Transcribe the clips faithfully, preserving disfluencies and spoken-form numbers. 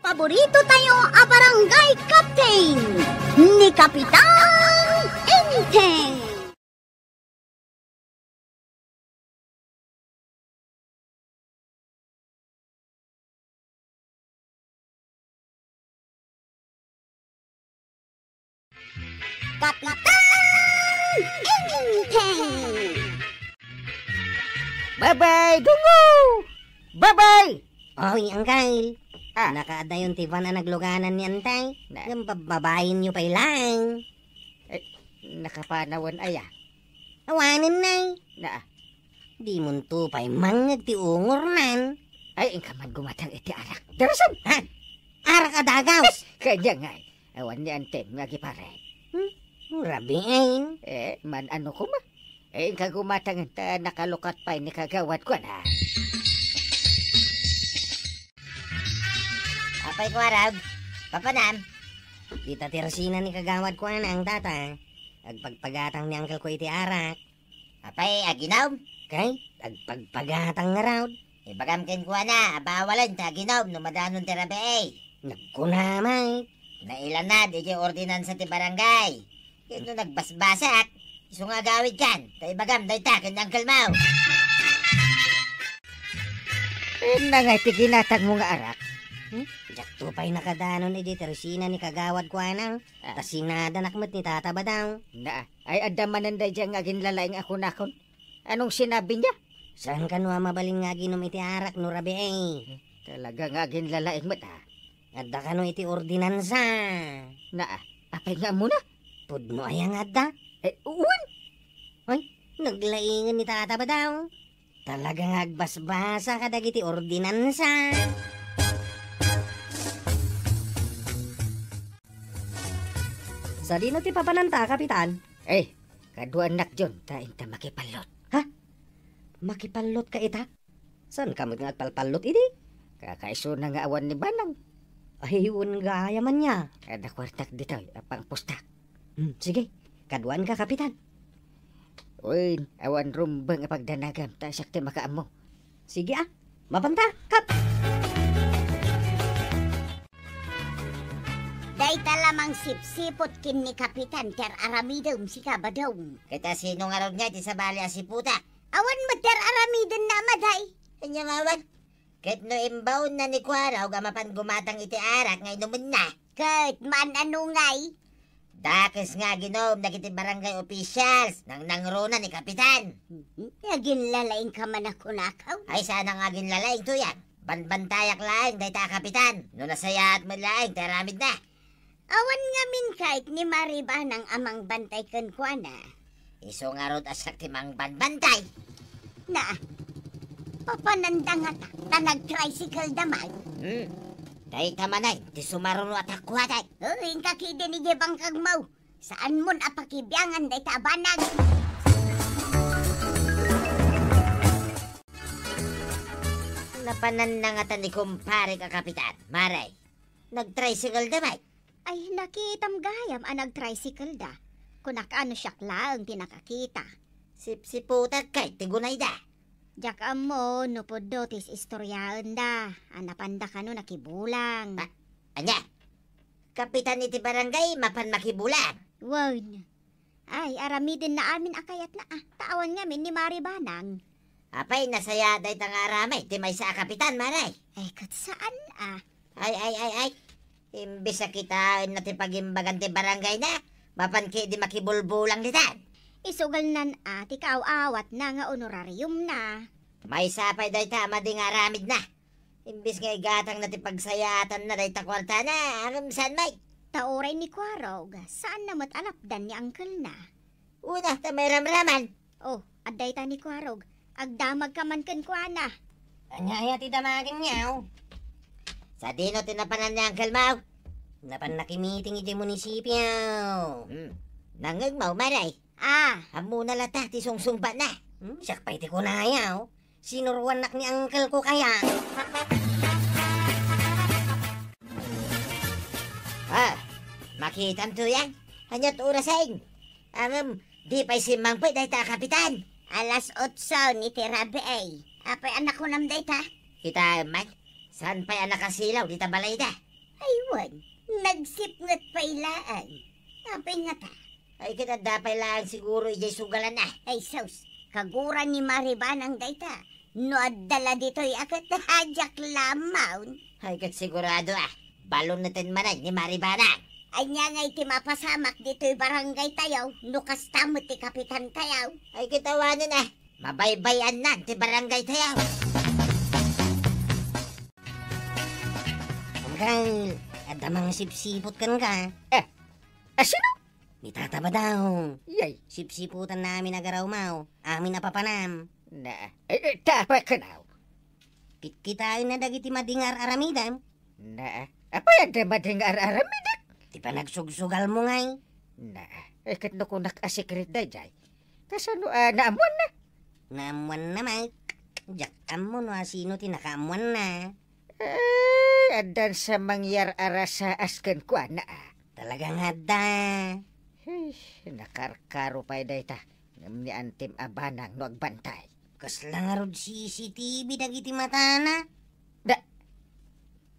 Paborito tayo a barangay captain, ni Kapitan Enteng. Kapitan Enteng! Babay, Dungo! Babay! Oy, Angkal. Ah. Nakaadayon ti van a nagluganan ni Antay. Na. Ngem babbabayenyo pay laeng. Eh, nakapanawan aya? Awanen, nay. Na. Dimonto pay mangngeg ti ungornan. Ay, inka man gumatang iti arak. Darasan! Ha? Arak a dagaw! Kanya nga, eh. Awan ni Anten nga agiparet. Hmm? Rabiin. Eh, man-ano koma? Eh, inka gumatang ta nakalukat pay ni kagawad ko na. Apay ko, Arab? Papanam? Dita ti resina ni kagawad ko, anang, tata. Agpagpagatang ni uncle ko iti arak. Apay, aginom? Kay, agpagpagatang ngarud. Ibagam kenkuana a bawalen ti aginom no madanon ti rabii. Nagkuna met. Nailanad iti ordinansa ti barangay. Ket no nagbasbasak, isu nga agawidkan, ta ibagam dayta ken uncle mo. Inna nga iti ginatangmo nga arak? Hmm? Diakto pay nakadanon idi ti resina ni kagawad ko, anang. Ah. Ta sinadanak met ni Tata Badang. Na, ay, adda manen daydiay nga aginlalaing a kunakon. Anong sinabi niya? Saan kano a mabalin nga aginom iti arak no rabii? Talaga nga aginlalaing met, ah. Adda kano iti ordinansa. Na, apay nga ammona? Pudno aya nga adda? Eh, wen. Ay, naglaingen ni Tata Badang. Talaga nga agbasbasa kadagiti ordinansa. Sadino ti papananta, Kapitan? Eh, kaduanak diyon, ta inta makipallot. Ha? Makipallot ka ita? Saan ka met nga agpalpallot idi? Kakaisuna nga awan ni Banang. Ay, wen gayam ania. Adda kuartak ditoy, apang pustak. Hmm, sige, kaduan ka, Kapitan. Wen, awan rumbeng a pagdanagam, ta siak ti makaammo. Sige, ah. Mapanta, Kap! Dayta la mangsipsiput ken ni Kapitan ti ar-aramidem, sika, Badong. Ket a sino ngarud nga iti sabali a siputa? Awan met ti ar-aramidenna a maday. Ania nga awan? Ket no imbaonna ni Kuarog a mapan gumatang iti arak nga inumenna. Ket man-ano ngay? Dakes nga aginom dagiti barangay officials, nangnangruna ni Kapitan. Hmm, aginlalaing ka man a kunakaw? Ay, saan nga aginlalaing, tuyang. Banbantayak laeng dayta a Kapitan. No nasayaat met laeng ti aramidna. Awan ngamin kayat ni Maribanang a mangbantay kenkuana. Isu ngarud a siak ti mangbanbantay. Na, papananda ngata, ta nag-tricycle da man. Hmm. Dayta manen ti sumaruno a takuatek. Uy, inka kidin idiay bangkagmo. Saanmon a pakibiangan dayta a banag. Napananda ngata ni kumparek a Kapitan, Mare. Nag-tricycle da met. Ay, nakitam gayam a nag-tricycle da. Kunak a no siak laeng ti nakakita. Sipsiputak kay ti gunayda. Diak ammo no pudno ti istoryaenda a napanda kano nakibulang. Ah, ania? Kapitan iti barangay mapan makibulang? Wen. Ay, aramidenna amin a kayatna, ah. Ta awan ngamin ni Mari Banang. Apay, nasayaat dayta nga aramid ti maysa a kapitan, Mare? Ay, ket saan, ah. Ay, ay, ay, ay. Imbes a kitaenna ti pagimbagan ti barangayna, mapan ketdi makibulbulang ditan. Isugalnan a ti kaaw-awatna nga honorariumna. Maysa pay dayta a madi nga aramidna. Imbes nga igatangna ti pagsayaatanna dayta kuartana, ngem saan met. Ta uray ni Kuarog, saanna met a lapdan ni angkelna. Una, ta mairamraman. Oh, adda ita ni Kuarog. Agdamagka man kenkuana. Ania aya ti damagenyo? Sadino ti napanan ni Uncle Mau? Napan nakimiting iti munisipyo. Hmm. Nangngegmo, Mare? Ah. Ammona latta ti sungsungbatna. Hmm, siak pay ti kunaya, oh. Sinuruannak ni uncle ko kaya. Ah, makitam, tuyang? Ania ti orasen? Ngem, di pay simmangpet dayta a kapitan. Alas otso iti rabii. Apay a nakunam dayta? Kitaem man, saan pay a nakasilaw dita balayda? Ay wen, nagsipnget pay laeng. Apay ngata? Ay, ket adda pay laeng siguro idiay sugalanna. Ay sus, kagura ni Mari Banang dayta. No adda la ditoy a ket, diak la ammaon. Ay, ket sigurado a, baloneten manen ni Mari Banang. Ania ngay ti mapasamak ditoy barangaytayo no kasta met ti kapitantayo? Ay, ket awanen a, mabaybay-annan ti barangaytayo. Angkel, adda mangisipsipot kenka. Eh, a sino? Ni Tata Badong. Yay. Sipsipotanna amin a garawmaw, amin a papanam. Na, eh, eh, ta apay kanaw? Kitkitaenna dagiti madi nga ar-aramidem. Na, apay adda madi nga ar-aramidek? Ti panagsugsugalmo ngay. Na, eh, ket no kunak a secret daydiay. Kasano a naammuanna? Naammuanna met. Diak ammo no asino ti nakaammuanna. Ay, addan sa mangyar-arasaas kenkuana a. Talaga nga adda. Hey, nakarkaro pay dayta. Ngem ni Antim a Banang no agbantay. Kasla ngarud C C T V dagiti matana? Da,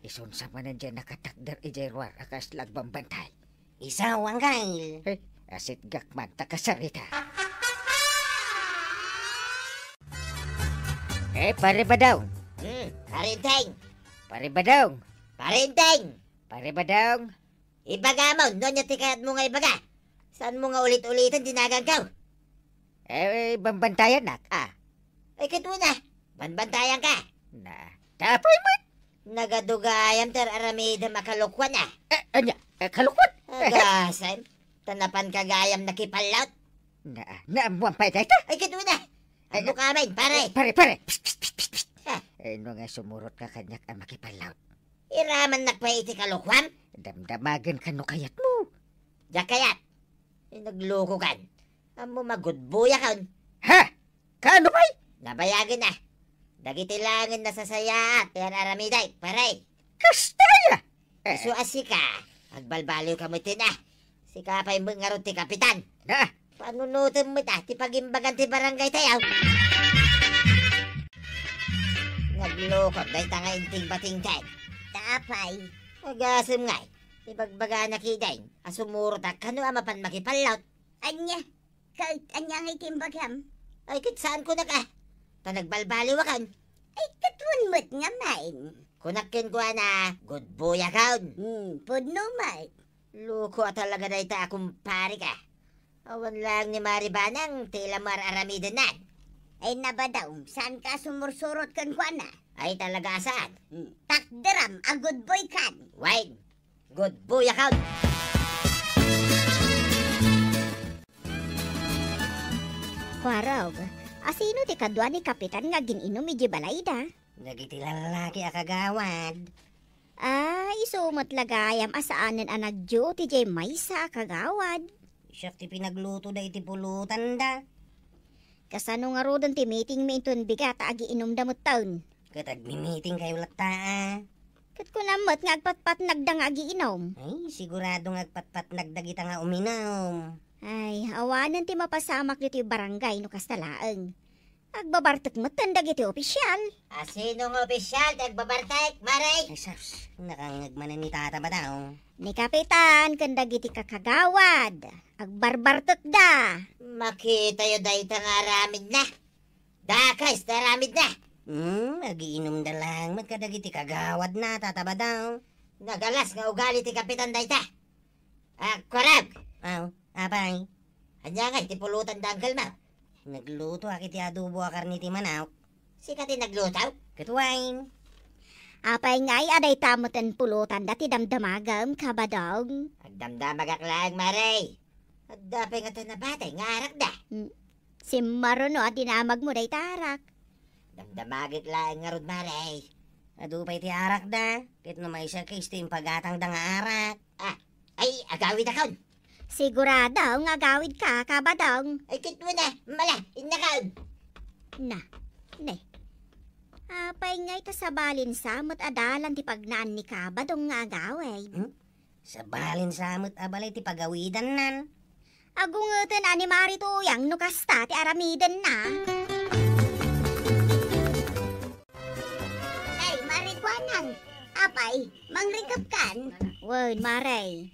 isunsa manen diay nakatakder idiay ruar a kasla agbambantay. Isu, Angkel. Hey, asitgak man ta kasarita. Eh, Pare Badong. Hmm, Pare Enteng. Pare Badong. Pare Enteng. Pare Badong. Ibagam no ania ti kayatmo nga ibaga. Saanmo nga ulit-uliten ti naganko? Eh, bambantayannak, a. Ay, ket una, banbantayanka. Na, ta apay met? Nagadu gayam ti ar-aramidem a kalokuan, a. Eh, ania? Eh, kalokuan? Agasem, ta napanka gayam nakipallawt. Na, naammuam pay dayta? Ay, ket una. Ay, ammoka met, pare. Eh, pare, pare. Psst, psst, psst, psst, psst. Ha? Eh, no nga sumurotka kaniak a makipallawt? Iramannak pay iti kalokuam? Damdamagenka no kayatmo. Diak kayat. Ay, naglokokan. Ammom a gudboyakon. Ha? Kaano pay? Nabayagen a. Dagiti laengen nasasayaat ti ar-aramidek, pare. Kasta aya? Eh. Isu a sika, agbalbaliwka met, a. Sika pay met ngarud ti kapitan. Na. Panunotem met, a, ti pagimbagan ti barangaytayo. Naglokok dayta nga inting batingten. Ta apay? Agasem ngay, ibagbagana ketdin a sumurotak kano a mapan makipallawt. Ania? Ket ania ngay ti imbagam? Ay, ket saan kunak a. Ta nagbalbaliwakon. Ay, ket wen met ngamin. Kunak kenkuana, gudboyakon. Hmm, pudno met. Loko a talaga dayta a kumparek a. Awan laeng ni Mari Banang ti ilamar aramidennan. Ay, na, Badong, saanka a sumursurot kenkuana? Ay, talaga a saan. Hmm, takderam a gudboykan. Wen, gudboyakon. Kuarog, asino ti kadua ni Kapitan nga agin-inum idiay balayda? Dagiti lallaki a kagawad. Ah, isu met la gayam a saanen a nag-duty diay maysa a kagawad. Siak ti pinagluto dagiti pulotanda. Kasano ngaruden ti meetingmi inton bigat a agiinumda metten? Ket agmi-meetingkayo latta a. Ket kunam met nga agpatpatnagda nga agiinum. Ay, sigurado nga agpatpatnag dagita nga uminum. Ay, awanen ti mapasamak ditoy barangay no kasta laeng. Agbabartek metten dagiti opisial. Asino nga opisial ti agbabartek, Mare? Ay, sus, nakangngeg manen ni Tata Badong. Ni Kapitan ken dagiti kakagawad, agbarbartekda. Makitayo dayta nga aramidna. Dakes ti aramidna. Hmm, agiinumda laeng met kadagiti kagawadna, Tata Badong. Nagalas nga ugali ti Kapitan dayta. Ah, Kuarog! Aw, apay? Ania ngay ti pulotanda, Uncle Mau? Naglutoak iti adobo a karne ti manok. Sika ti nagluto? Ket wen. Apay ngay a dayta metten pulotanda ti damdamagem, Kabadong? Agdamdamagak laeng, Mare. Adda pay ngata nabati nga arakda? Hmm. Simmaruno a dinamagmo dayta arak. Damdamagek laeng ngarud, Mare. Adu pay ti arakda, ket no maysa, kasta impagatangda nga arak. Ah, ay, agawidakon. Sigurado nga agawidka, Kabadong. Ay, ket wen a, mala, innakon. Na, ne. Apay ngay ta sabalin sa met a dalan ti pagnaan ni Kabadong nga agawid? Hmm? Sabalin sa met a balay ti pagawidannan. Agungeten a ni Mari Tuyang no kasta ti aramidenna. Ay, Mari Kuanang, Apay, mangrikapkan? Wen, Maray.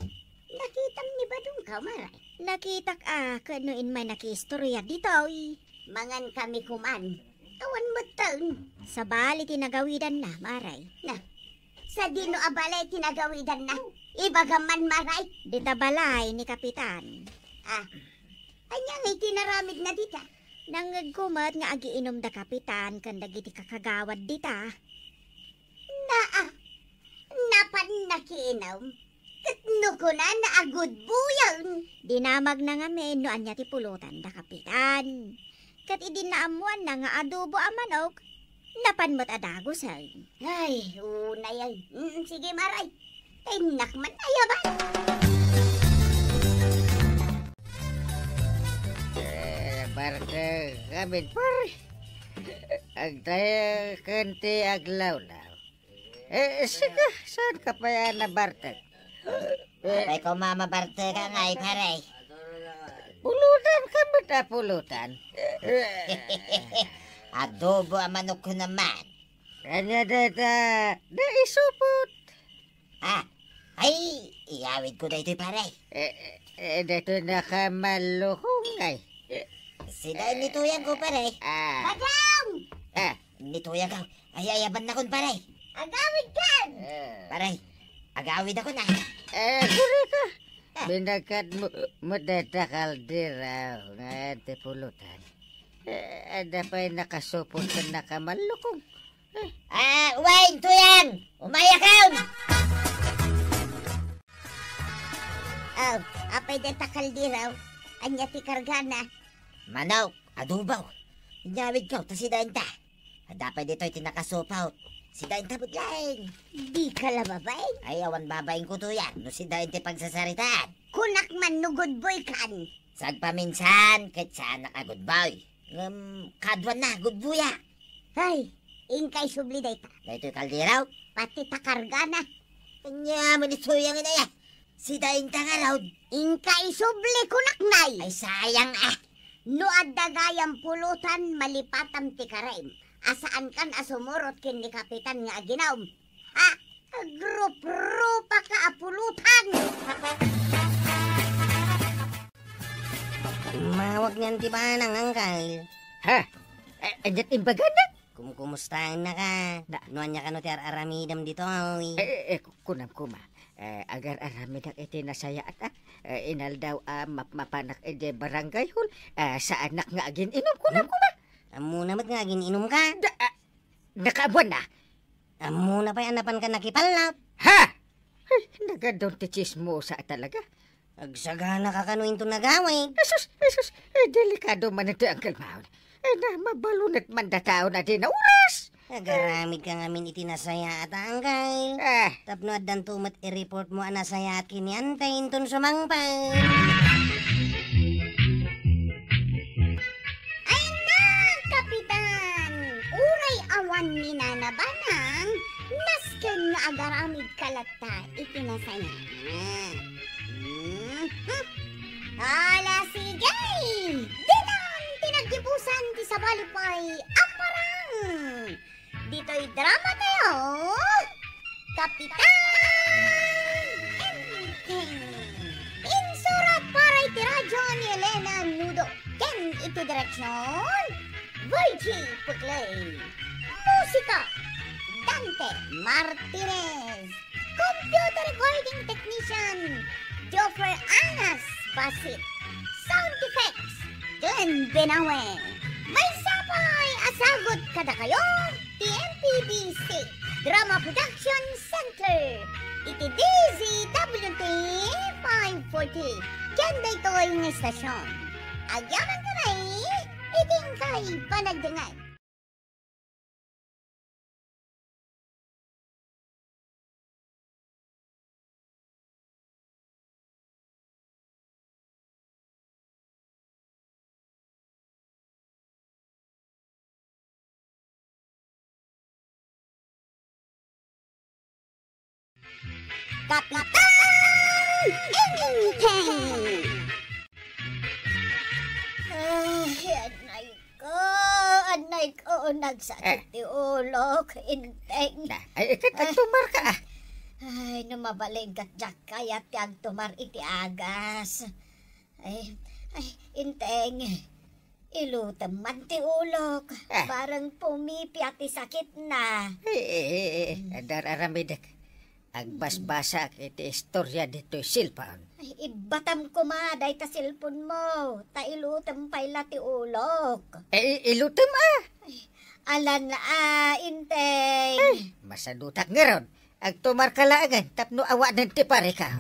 Nakitam ni Badong ka, Maray? Nakitak a, ket no immay nakiistorya ditoy. Mangan kami kuman. Awan metten. Sabali ti nagawidanna, Maray. Na, sadino a balay ti nagawidanna? Ibagam man, Maray. Dita balay ni Kapitan. Ah, ania ngay ti naramidna dita? Nangngegko met nga agiinum da Kapitan ken dagiti kakagawad dita. Naa, napan nakiinum. Ket no kunana a gudbuyen. Dinamagna ngamin no ania ti pulutan da Kapitan. Ket idi naammoanna nga adobo a manok, napan met a dagusen. Ay, unay ay. Mm, sige, Maray. Tennak man ayaban. Eh, barka kami, pare. Agtayo kan ti aglawlaw. Eh, sika, saan ka pa yan nabartek? Apay ko mamabartek ka ngay, pare? Pulutan ka met a pulutan. Adobo a manok ko naman. Kanya data, naisupot. Ah, ay, iyawid ko daytoy, pare. Eh, eh, daytoy nakamalukong ay. Sida ni tuyang ko, pare. Ah. Badong! Ah. Ni tuyang ko. Ay, ayaban nakon, pare. Agawid kan! Eh. Pare, agawid ako na. Eh, kuri ka. Ah. Binagat mo, mo deta kaldero nga ti pulutan. Eh, ada pa'y nakasupot ken nakamalukong. Ah, wen, tuyang! Umayakon! Oh, apay deta kaldero? Ania ti kargana? Manok, adobo. Inyawid ko, ta sida inta. Ada pay ditoy ti nakasupot. Sida inta met laeng. Di ka la babain? Ay, awan babain ko, tuyang. No sida inti pagsasaritaan. Kunak man no gudboy kan. Sagpaminsan, ket saanak a gudboy. Ngem, kaduanna, gudboya. Ay, inka isubli dayta. Daytoy kaldero? Pati ta kargana. Ania man itoy ang inaya? Sida inta ngarud. Inka isubli kunak ngay. Ay, sayang, ah. No adda gayam pulutan, malipatam ti karaim. A saankan a sumurot ken ni Kapitan nga aginum. Ah, agruprupa ka a pulutan! Mawag ngan ti banang, angkal. Ha? Eh, aniat imbagana? Kumkumustaanna ka? Na- No ania kano ti ar-aramidem ditoy? Eh, eh, eh, ku-, kunam kuma. Eh, agar-aramidak iti nasayaat, ah. Eh, inaldaw, ah, map-, mapanak iti barangay hall. Ah, saanak nga agin-inum, kunam Hmm? kuma. Ammona met nga agin-inum ka? Da, ah, nakabuan na. Ammona pay a napan ka nakipallap. Ha? Ay, nagadun ti chismosa talaga. Agsagana ka kano inton nagawid. Jesus, Jesus, eh, delikado man iti angkel maon. Eh, na, mabalunat man da tao na di na oras. Agaramid ka ngamin iti nasayaat a angkel. Eh. Tapno addanto met i-report mo a nasayaat ken ni Antay inton sumangpet. Ay na, Kapitan! Uray awan ni Nana Banang, nasken nga agaramid ka latta iti nasayaat. Mhm. Ala, sige! Ditan ti naggibusan ti sabali pay a parang! Ditoy drama tayo, Kapitan Enteng. Insurat para iti radyo ni Elena Nudo. Ken iti direksyon, Virgie Puclay. Musika, Dante Martinez. Computer recording technician, Joffer Anas Basit. Sound effects, Glenn Benawe. Maysa pay a sagut kadakayo ti M P B C Drama Production Center iti D Z W T five forty. Ken daytoy nga istasyon. Agyamankami iti inkay panagdengngeg. Kapitan Enteng! Ay, anay ko, anay Ay, oo, nagsakit Eh. ti ulok, Inteng. Na, ay, ket Ah. agtumar ka, ah. Ay, no mabalin ket diak kayat ti agtumar iti agas. Ay, ay, Inteng, ilutem man ti ulok. Ah. Bareng pumipia ti sakitna. Eh, eh, eh, eh, Hmm. adar aramidek. Agbasbasaak iti istorya ditoy cellphone. Ay, ibbatam koma dayta cellphone mo, ta ilutem pay la ti ulok. Eh, i-, ilutem, ah. Ay, alan, ah, Inteng. Ay, masadutak ngarud. Agtumar ka laengen tapno awanen ti parika.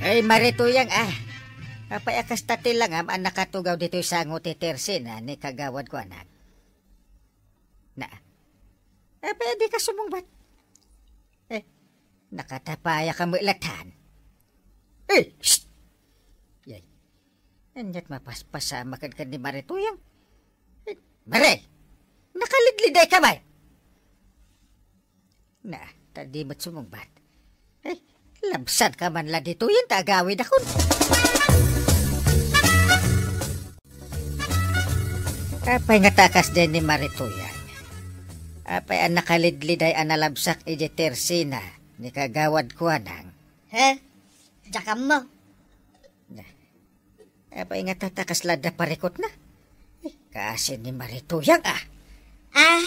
Ay, Marituyang, ah. Apay a kasta ti langam a nakatugaw ditoy sango ti tersina ni kagawad ko, anak? Na. Apay a dika sumungbat? Eh, nakatapaya ka met latan. Eh, shh! Yay. Ania't mapaspasamak kenka ni Marituyang? Eh, Mare! Nakalidliday ka met! Na, ta di met sumungbat. Eh, labsan ka man la ditoyen ta agawidakon. Apay ngata a kasdiay ni Marituyang? Apay a nakalidliday a nalabsak idiay tersina ni kagawad ko, anang? He? Diak ammo. Apay ngata ta kasla adda parikutna? Eh, kaasi ni Marituyang, ah. Ay,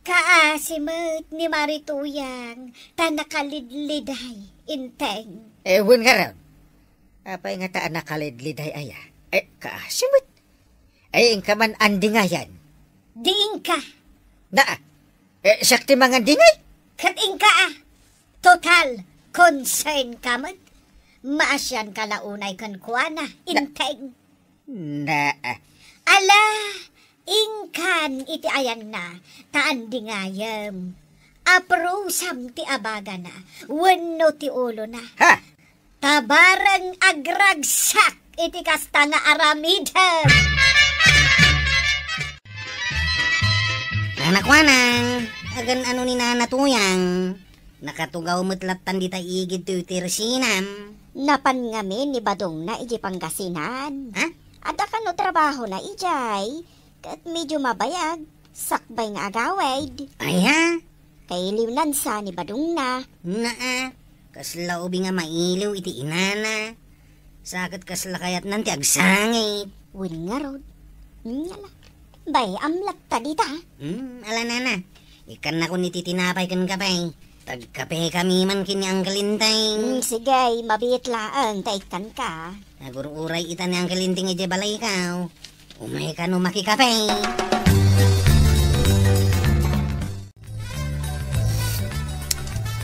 kaasi met ni Marituyang, ta nakalidliday, Inteng. Eh, wen ngarud. Apay ngata a nakalidliday aya? Eh, kaasi met. Ay, inka man andingayan. Di inka. Na, eh, siak ti mangandingay? Ket inka, ah. Total, concern ka met. Maasian ka la unay kenkuana, Na- Inteng. Na, ah. Ala, inkan iti ayanna, ta andingayem. Aprusam ti abagana, wenno ti ulona. Ha? Ta bareng agragsak iti kasta nga aramidem. Nana Kuanang, agan-ano ni Nana Tuyang? Nakatugaw met lattan dita igid ti tersinam. Napan ngamin ni Badongna idiay Pangasinan. Ha? Adda kano trabahona idiay, ket medio mabayag, sakbay nga agawid. Aya? Kailiwnan sa ni Badongna. Naa, kasla ubing a mailiw iti inana. Sa ket kasla kayatnan ti agsangit. Wen ngarud. Nya la. Bay-am latta dita. Hmm, ala nana. Ikkannakon iti tinapay ken kape. Tagkape kami man ken ni Uncle Inteng. Hmm, sige, mabiit laeng ta ikkanka. Agur-uray ita ni Uncle Inteng idiay balaykaw. Umay kano makikape.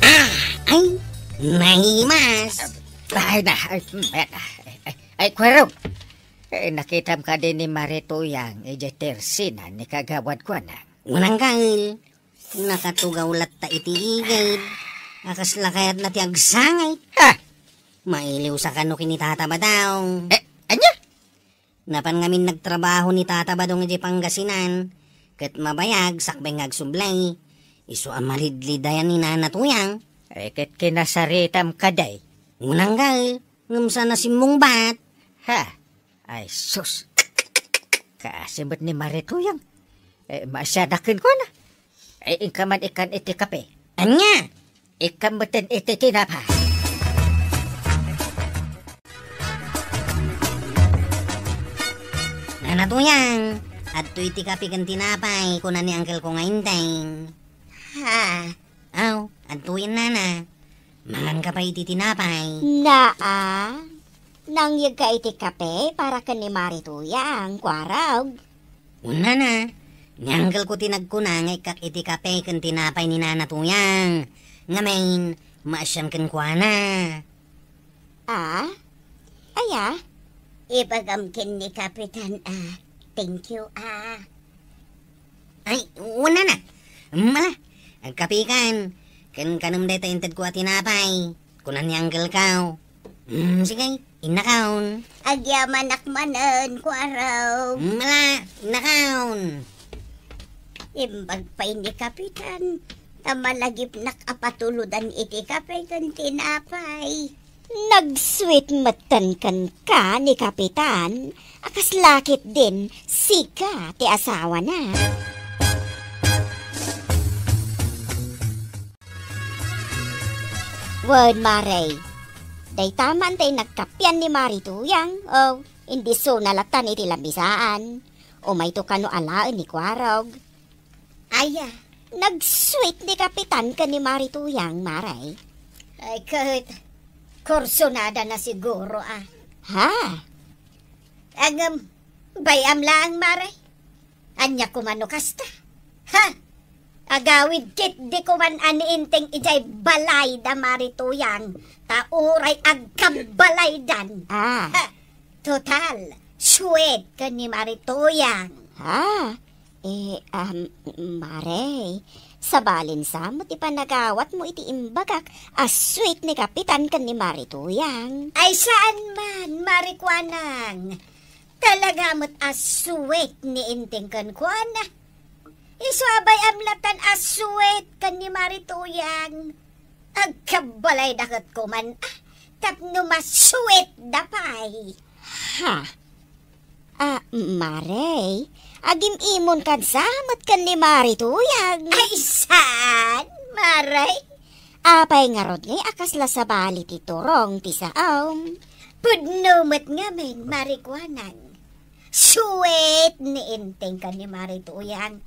Ah! Ay! Nahimas! Ay, na, ay, ay, ay, ay, Kuwerong! Eh, nakitam kadi ni Marituyang idiay tersina ni kagawad ko, anang? Unang kail, nakatugaw latta iti igid. A kasla kayatna ti agsangit. Ah! Mailiw sa kano ken ni Tata Badong. Eh, ania? Napan ngamin nagtrabaho ni Tata Badong idiay Pangasinan, ket mabayag sakbay nga agsublay. Isu a malidlidayan ni Nana Tuyang. Eh, ket kinasaritam kadi? Unang gal, ngem saan a simmungbat. Ha? Ay, sus. Kaasi met ni Marituyang. Eh, maasiadak kenkuana. Ay, inka man ikkan iti kape. Ania? Ikkan metten iti tinapay. Nana Tuyang, adtoy ti kape ken tinapay, kuna ni uncle ko nga Inteng. Ha? Aw, adtoyen, nana. Manganka pay iti tinapay. Naa, nangyegka iti kape para ken ni Marituyang, Kuarog. Wen, nana, ni uncle ko ti nagkuna nga ikkak iti kape ken tinapay ni Nana Tuyang. Ngamin, maasian kenkuana. Ah? Aya? Ibagam ken ni Kapitan, ah. Thank you, ah. Ay, wen, nana. Mala, agkapikan. Ken kanem dayta intedko a tinapay. Kuna ni uncle ko. Mm, sige, innakon. Agyamanak manen, Kuarog. Mala, innakon. Imbag pay ni Kapitan, ta malagipnak a patulodan iti kape ken tinapay. Nag-sweet metten kenka ni Kapitan, a kasla ketdin sika ti asawana. Wen, Mare, dayta man tay nagkapian ni Mari Tuyang, o, imbisona latan iti lamisaan. Umayto kano alaen ni Kuarog. Aya, nag-sweet ni Kapitan ken ni Mari Tuyang, Mare. Ay, ket kursunada na siguro, a. Ha? Ngem, bay-am laeng, Mare. Ania koma no kasta? Ha? Agawid ketdi koman a ni Enteng idiay balayda, Mari Tuyang, ta uray agkabbalaydan. A. Ha? Total, sweet ken ni Mari Tuyang. A. Eh, um, Mare, sabalin sa met ti panagawatmo iti imbagak a sweet ni Kapitan ken ni Mari Tuyang. Ay, saan man, Mari Kuanang. Talaga met a sweet ni Enteng kenkuana. Isu a bay-am latan a sweet ken ni Mari Tuyang. Agkabbalayda ket koman, a, tapno mas-sweetda pay. Ha? A, Mare, agim-imonka sa met ken ni Mari Tuyang. Ay, saan, Mare? Apay ngarud ngay a kasla sabali ti turong ti saom? Pudno met ngamin, Mari Kuanang. Sweet ni Enteng ken ni Mari Tuyang.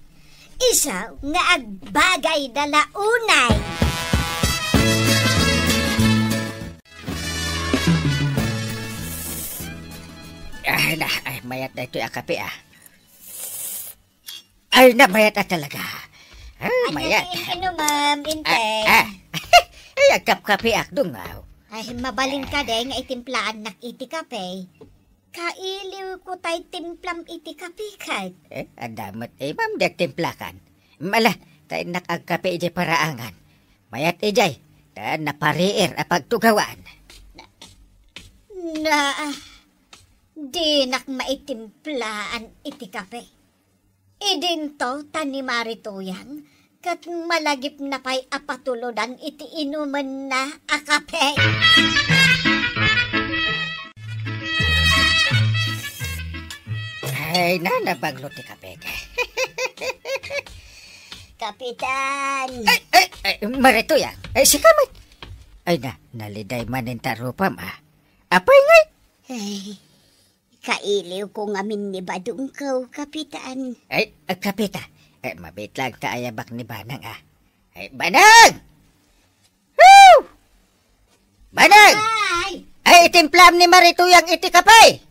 Isu nga agbagayda la unay. Ay na, ay, mayat daytoy a kape, a. Ay na, mayat a talaga. A, mayat. Ania ti inumam, Enteng? A, a. Ay, agkapkapeak, dungaw. Ay, mabalin kadi nga itimplaannak iti kape. Kailiwko tay timplam iti kape ket. Eh, adda met, eh, ma'am, di agtimplakan. Mala, ta innak agkape idiay paraangan. Mayat idiay, ta napariir a pagtugawan. Na, dinak maitimplaan iti kape. Idinto ta ni Mari Tuyang, ket malagipna pay a patulodan iti inumenna a kape. Ay, na, nabanglo ti kape. Kapitan! Ay, ay, ay, Mari Tuyang, ay, sika met. Ay, na, naliday manen ta rupam, a. Apay ngay? Ay, kailiwko ngamin ni Badongko, Kapitan. Ay, a, Kapita, eh, mabiit lang ta ayabak ni Banang, a. Ay, Banang! Woo! Banang! Ay! Ay, itimplaam ni Mari Tuyang iti kape!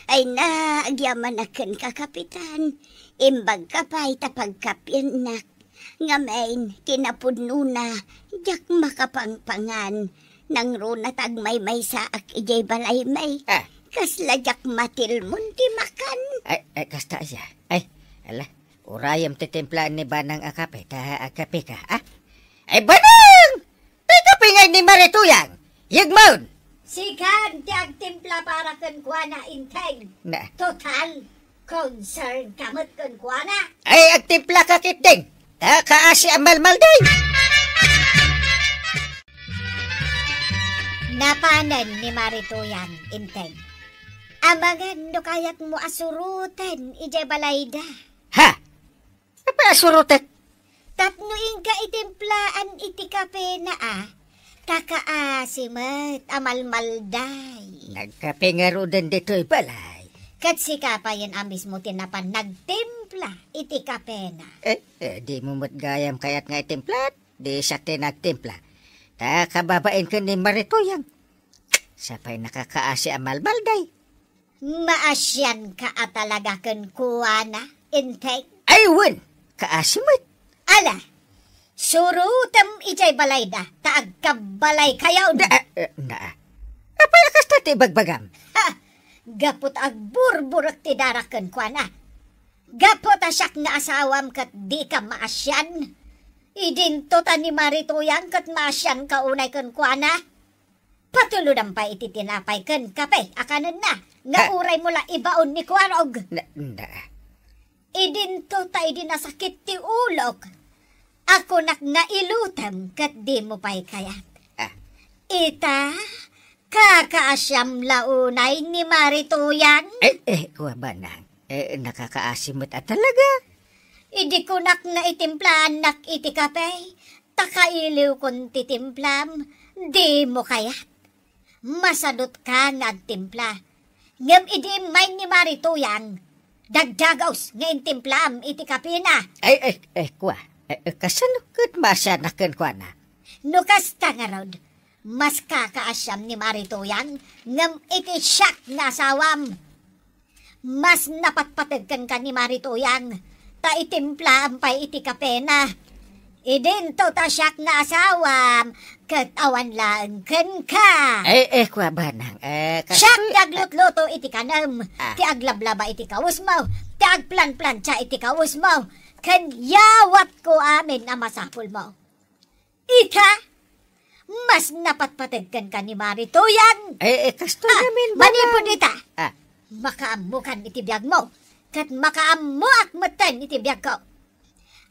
Ay na, agyamanak kenka, Kapitan. Imbagka pay ta pagkapiennak. Ngamin, kinapudnona, diak makapangpangan. Nangruna ta agmaymaysaak idiay balaymi. A. Kasla diak matilmon ti makan. Ay, ay, kasta aya. Ay, ala, urayem ti timplaan ni Banang a kape, ta agkapeka, a? Ay, Banang! Ti kape ngay ni Mari Tuyang! Yegmon! Sikan ti agtimpla para kenkuana, Enteng. Na. Total, concern ka met kenkuana. Ay, agtimpla ka ketdin. Ta kaasi a malmalday. Napanen ni Mari Tuyang, Enteng. Amangan no kayatmo a suroten idiay balayda. Ha? Apay a surotek? Tapno inka itimplaan iti kapena, a, ta kaasi met a malmalday. Nagkape ngaruden ditoy balay. Ket sika payen a mismo ti napan nagtimpla iti kapena. Eh, eh, dimo met gayam kayat nga itimplaat? Di siak ti nagtimpla. Ta kababain ken ni Mari Tuyang. Siak pay nakakaasi a malmalday. Maasianka a talaga kenkuana, Enteng? Ay, wen, kaasi met. Ala, surotem idiay balayda, ta agkabbalaykayon. Na, eh, na. Apay a kasta ti ibagbagam? Ha! Gapu ta agburburek ti darak kenkuana. Gapu ta siak nga asawam ket dika maasian. Idinto ta ni Mari Tuyang ket maasianka unay kenkuana. Patulodam pay iti tinapay ken kape a kanenna nga Ha? uraymo la ibaon ni Kuarog. Na, na. Idinto ta idi nasakit ti ulok, a kunak nga ilutem ket dimo pay kayat. Ah. Ita, Kakaasiam la unay ni Mari Tuyang? Eh, eh, kua, Banang. Eh, nakakaasi met a talaga. Idi kunak nga itimplaannak iti kape, ta kailiwkon ti timplam, dimo kayat. Masadutka nga agtimpla. Ngem idi immay ni Mari Tuyang, dagdagus nga intimplaam iti kapena. Ay, ay, ay, kua. Eh, eh, kasano ket maasianak kenkuana? No kasta ngarud, mas kakaasiam ni Mari Tuyang ngem iti siak nga asawam. Mas napatpateg kenka ni Mari Tuyang, ta itimplaam pay iti kapena. Idinto ta siak nga asawam, ket awan laeng kenka. Eh, eh, kua, Banang, eh, kastoy. Siak ti aglutluto iti kanem, Ah. ti aglablaba iti kawesmo, ti agplanplancha iti kawesmo, ken yawatko amin a masapulmo. Ita, mas napatpateg kenka ni Mari Tuyang. Eh, eh, kastoy Ah, ngamin, manipud Banang. ita. Ah. Makaammokan iti biagmo, ket makaammoak metten iti biagko.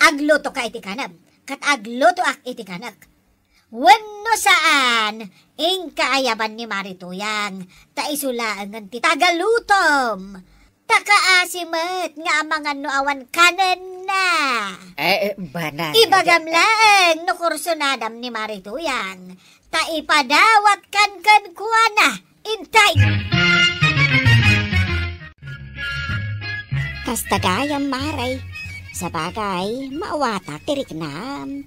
Aglutoka iti kanem, ket aglutoak iti kanek. Wenno saan, inka ayaban ni Mari Tuyang, ta isu laengen ti tagalutom. Ta kaasi met nga amangan no awan kanenna. Eh, eh, Banang, Ibagam eh, eh. laeng no kursunadam ni Mari Tuyang, ta ipadawatkan kenkuana. Intay! Kasta gayam, Mare. Sabagay, maawatak ti riknam.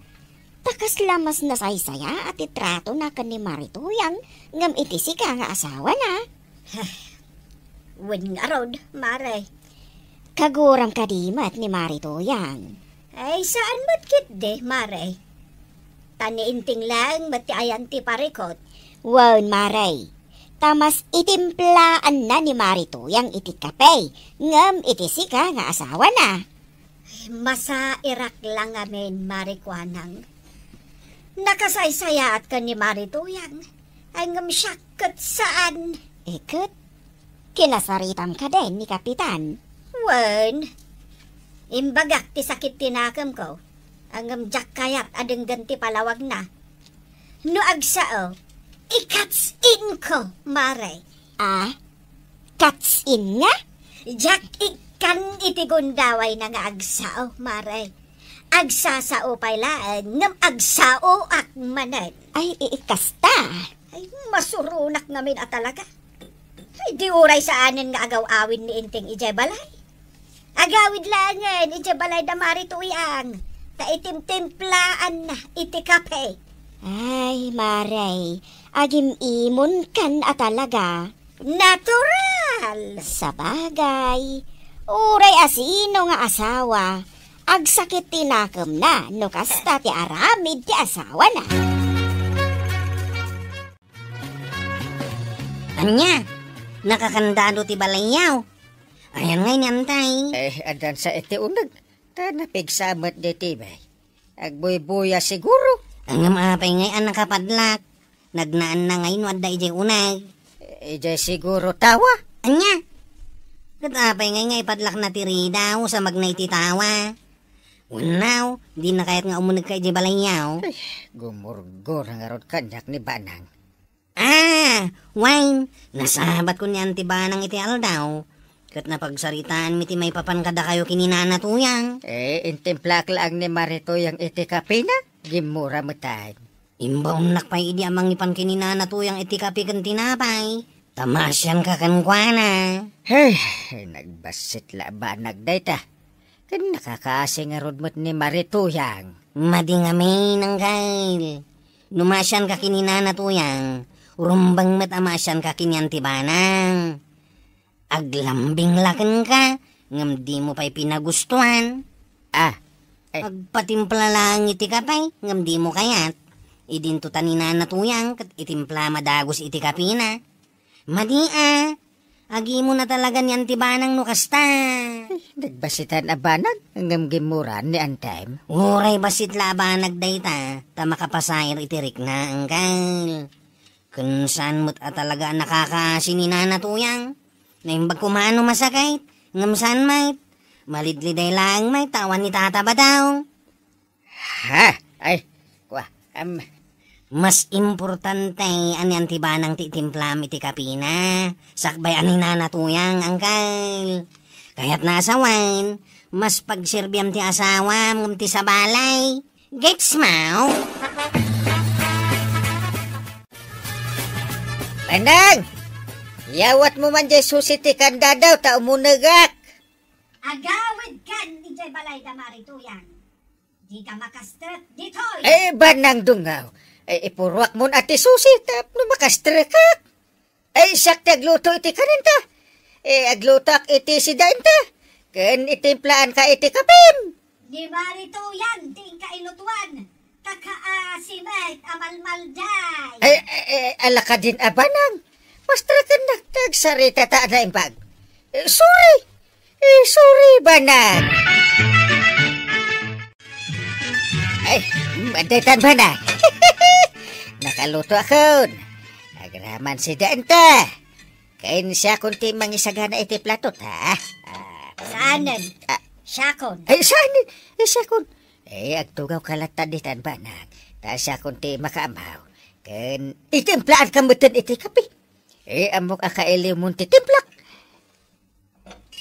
Ta kasla mas nasaysayaat ti tratona ken ni Mari Tuyang ngem iti sika nga asawana. Wen ngarud, Mare. Kaguram kadi met ni Mari Tuyang? Ay, saan met ketdi, Mare. Ta ni Inting laeng met ti ayan ti parikut. Wen, Mare. Ta mas itimplaanna ni Mari Tuyang iti kape ngem iti sika nga asawana. Masairak la ngamin, Mari Kuanang. Nakasaysayaat ken ni Mari Tuyang. Ay, ngem siak ket saan. Eh, ket, kinasaritam kaden ni Kapitan? Wen, imbagak ti sakit ti nakemko. Ngem diak kayat a denggen ti palawagna. No agsao, ikatsin ko, Mare. Ah? Katsin nga? Diak ikkan iti gundawayna nga agsao, Mare. Agsasao pay laeng, ngem agsaoak manen. Ay, i-, kasta. Ay, masuronak ngamin a talaga. Ay, di uray saanen nga agaw-awid ni Inting idiay balay. Agawid laengen idiay balay da Mari Tuyang, ta itimtimplaanna iti kape. Ay, Mare, agim-imonkan a talaga. Natural! Sabagay, uray asino nga asawa, agsakit ti nakemna no kasta ti aramid ti asawana. Ania? Nakakandado ti balayyo? Ayan ngay ni Antay? Eh, addan sa iti uneg. Ta napigsa met diti bay. Agbuybuya siguro. Ngem apay ngay a nakapadlak? Nagnaanna ngay no adda idiay uneg. Idiay siguro tawa. Ania? Ket apay ngay nga ipadlakna ti ridaw sa magna iti tawa? Wenno, dina kayat nga umunegka idiay balayyo? Ay, gumurgura ngarud kaniak ni Banang. Ah, wen, nasabatko ni Auntie Banang iti aldaw, ket napagsaritaanmi ti maipapan kadakayo ken ni Nana Tuyang. Eh, intimplaak laeng ni Mari Tuyang iti kapena, gimmura metten. Imbaonnak pay idi a mangipan ken ni Nana Tuyang iti kape ken tinapay, ta maasianka kenkuana. Hey, nagbassit la a banag dayta. Ken nakakaasi ngarud met ni Mari Tuyang. Madi ngamin, Angkel. No maasianka ken ni Nana Tuyang, rumbeng met a maasianka ken ni Auntie Banang. Aglambing la kenka, ngem dimo pay pinagustuan. Ah, eh. Agpatimpla laeng iti kape, ngem dimo kayat. Idinto ta ni Nana Tuyang, ket itimpla madagus iti kapena. Madi a, agimon a talaga ni Auntie Banang no kasta. Eh, nagbassitan a banag, ngem gimmura ni Antem. Uray bassit la a banag dayta, ta makapasair iti rikna, Angkel. Ken saan met a talaga a nakakaasi ni Nana Tuyang. Naimbag koma no masakit, ngem saan met. Malidliday laeng met, ta awan ni Tata Badong. Ha? Ay, kua, am, Mas importante a ni Auntie Banang ti itimplam iti kapina, sakbay a ni Nana Tuyang, angkel. Kayatna a sawen, mas pagserbiam ti asawam ngem ti sabali. Gets mo? Banang! Yawatmo man jay susi ti kandado ta umunegak. Agawidkan idiay balay da Mari Tuyang. Dika makastrek ditoy. Eh, Banang Dungaw. Eh, ipuruakmon a ti susi tapno makastrekak. Eh, siak ti agluto iti kaninta. Eh, aglutoak iti sidaenta. Ken itimplaanka iti kapim. Ni Mari Tuyang ti inka ilutuan. Kakaasi met a malmalday. Ay, ay, ay, ala kadin a Banang. Mastreken nagtagsarita ta naimbag. Eh, sorry. Eh, sorry, Banang. Ay, madaytan, Banang. Nakaluto akon. Agraman sidaenta. Ken siakon ti mangisagana iti plato, ha? Ah. Saanen? Ah. Siakon. Ay, saanen? Eh, siakon. Eh, agtugawka latta ditan, Banang. Ta siakon ti makaammo. Ken itimplaanka metten iti kape. Eh, ammok a kailiwmon ti timplak.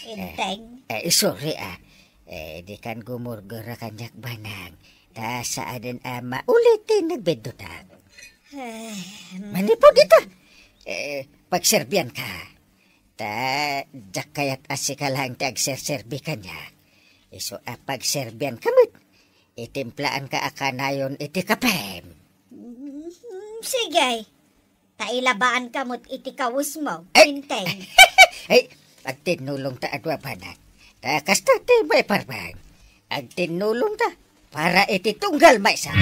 Inteng. Eh, eh, sorry, ah. Eh, dikan gumurgura kaniak, Banang. Ta saanen a mauli ti nagbiddutak. Eh, manipud ita. Eh, pagserbianka. Ta diak kayat a sika laeng ti agserserbi kaniak. Isu a pagserbianka met. Itimplaanka a kanayon iti kapem. Mm, sige. Ta ilabaanka met iti kawesmo, eh, Inteng. Eh, agtinnulongta a dua, Banang. Ta kasta ti maiparbeng. Agtinnulongta para iti tunggal maysa.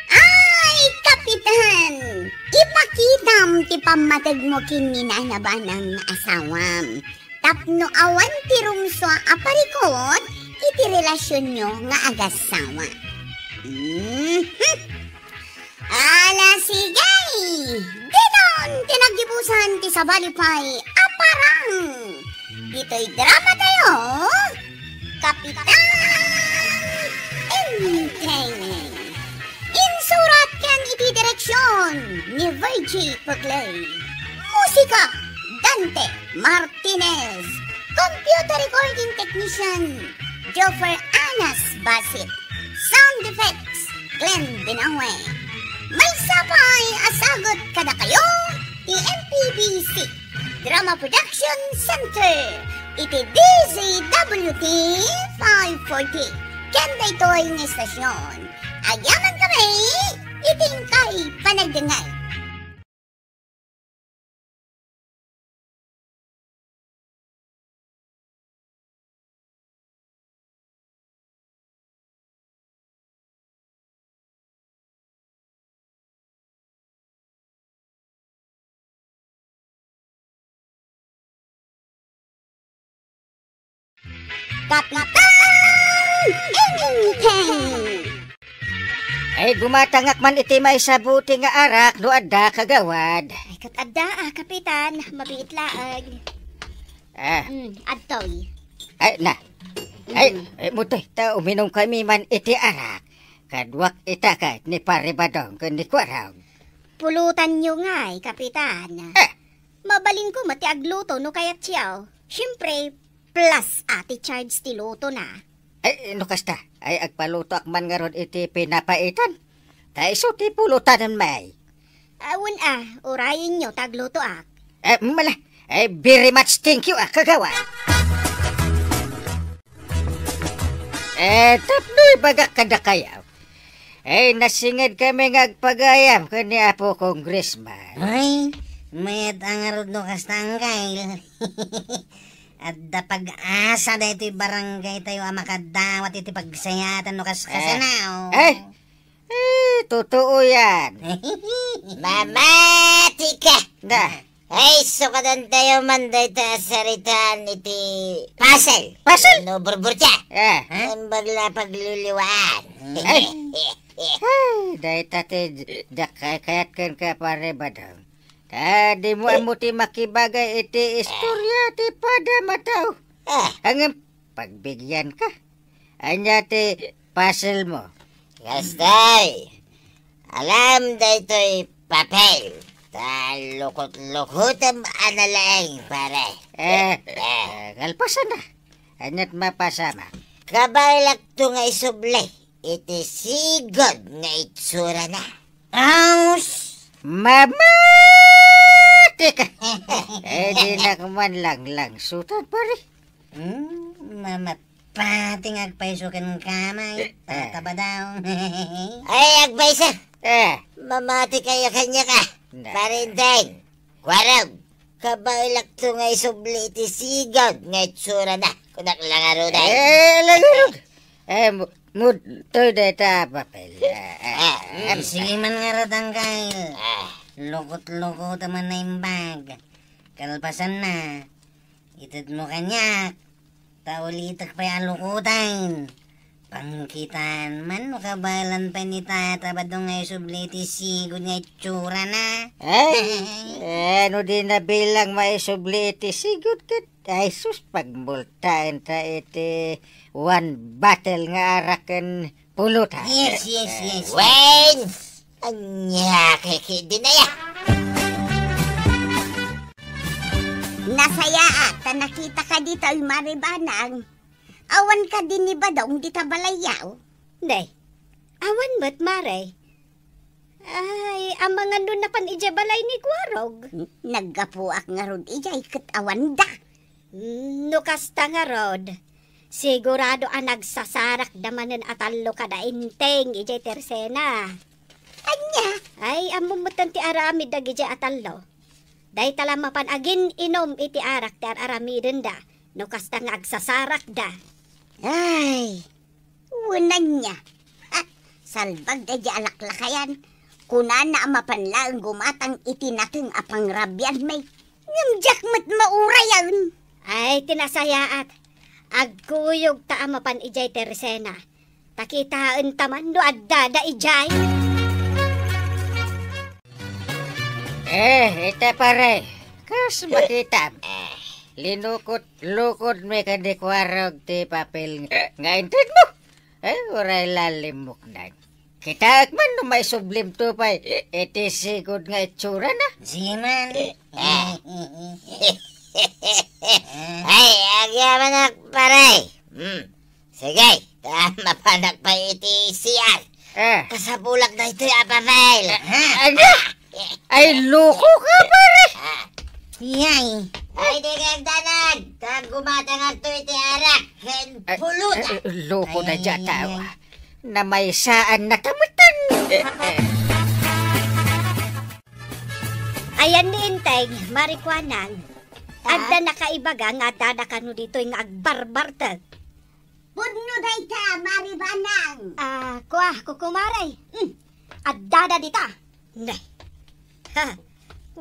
Ay, Kapitan! Ipakitam ti pammategmo ken ni Nana Banang nga asawam. Tapno awan ti rumsua a parikut iti relasionyo nga agassawa. Mhm. Ala, sige! Diton ti naggibusan ti sabali pay a parang! Ditoy drama tayo, Kapitan Enteng. Insurat ken iti direksyon ni Virgie Puglay. Musika, Dante Martinez. Computer recording technician, Joffer Anas Basit. Sound effects, Glenn Binawe. Maysa pay a sagut kadakayo ti M P B C Drama Production Center iti D Z W T five forty. Ken daytoy nga istasyon, agyaman kami iti inkay panagdengngeg. Kapitan Enteng! Ay, gumatangak man iti maysa buti nga arak no adda, kagawad. Ay, ket adda, ah, Kapitan. Mabiit laeng. Ah. Mm, adtoy. Ay, na. Ay, mm, ay, mutoy, ta uminum kami man iti arak. Kaduak ita ket ni Pare Badong ken ni Kuarong. Pulutanyo ngay, Kapitan. Eh. Mabalinko met ti agluto no kayatyo. Siempre, plus a ti charge ti lutona. Ay, no kasta, ay agpalutoak man ngarud iti pinapaitan. Ta isu ti pulutanen, may. Awan a, urayenyo ta aglutoak. Eh, mala, eh, very much thank you, ah, kagawad. Eh, tapno ibagak kadakayo. Eh, nasinged kami nga agpagayam ken ni Apo Congressman. Ay, mayat a ngarud no kasta, angkel. Adda pag-asa daytoy barangay tayo a makadawat iti pagsayaatan no kas-, eh, kasano. Eh, eh, totoo yan. Mamati ka! Na. Ay, sukadan tayo man dayta a saritaan iti puzzle. Puzzle? No, burburtia. Eh. Imbag la pagluluwaan. Ay. Ay, dayta ti diak kayat kenka, Pare Badong. Ta dimo ammo ti makibagay iti istorya ti padam a tao. Ah. Ngem pagbigyan ka. Ania ti puzzle mo? Kastay, alam daytoy papel. Ta lukot-lukotem a nalaeng, pare. Eh, eh, kalpasanna. Ania't mapasama? Kabaelakto nga isubli iti sigud nga itsurana. Aus! Mamati ka! Eh, di na ka man langlangsutan, pare. Hmm, mamapati nga agpayso ken kamay, eh, eh, tatabadaw. Ay, agpayso! Eh. Mamati kayo kanya ka, na, pare Enteng. Kuarog, kabaelakto nga isubli iti sigud nga itsurana. Kunak la ngarud ay. Eh, la ngarud. Eh, mu-, mudtoy dayta a papel. Eh, eh, ah, mm, em, sige man ngarud, Angkel. Ah. Lukot-lukot man naimbag. Kalpasanna, itedmo kaniak. Ta ulitek pay a lukoten. Pangkitaan man no kabaelan pay ni Tata Badong nga isubli iti sigud nga itsurana. Ay, eh, no di na bilang maisubli iti sigud ket, ay sus, pagmultaenta iti one bottle nga arak ken pulutan. Yes, yes, yes. Wen! Ania kay ki dinaya? Nasayaat ta nakitaka ditoy, Mare Banang. Awan kadi ni Badong dita balayyo? Nay, awan met, Mare. Ay, amangan no napan idiay balay ni Kuarog. N-, naggapuak ngarud idiay ket awanda. No kasta ngarud, sigurado a nagsasarakda manen a tallo kada Enteng idiay Tersena. Ania? Ay, ammom metten ti aramid dagidiay a tallo. Dayta la mapan agin-inum iti arak ti ar-aramidenda no kasta nga agsasarakda. Ay, wen ania. Ha, salbag daydiay a laklakayan. Kunana a mapan laeng gumatang iti nateng a pangrabianmi. Ngem diak met maurayen. Ay, ti nasayaat. Agkuyogta a mapan idiay Tersena. Ta kitaenta man no addada idiay. Eh, ita pare, kas makitam, linukot-lukotmi ken ni Kuarog ti papel nga intedmo. Eh, uray la limmuknang. Kitaek man no maisublimto pay iti sigud nga itsurana. Siman. Eh. Ay, agyamanak, pare. Hmm. Sige, ta mapanak pay iti C R. Eh. Kasapulak daytoy a papel. Eh, ha? Ano? Ay, loko ka, pare! Ah. Yay. Ay, di ka agdanag. Ta gumatangakto iti arak ken pulutan. Eh, eh, loko na dayta a tao. Ay, ay, ay. Namaysaan na ta metten. Eh, eh. Ayan ni Enteng, Mare Kuanang. Ah? Adda nakaibaga nga addada kano ditoy nga agbarbartek. Pudno dayta, Mare Banang. Ah, kua, kukumare. Hmm. Addada dita. Ne. Ha.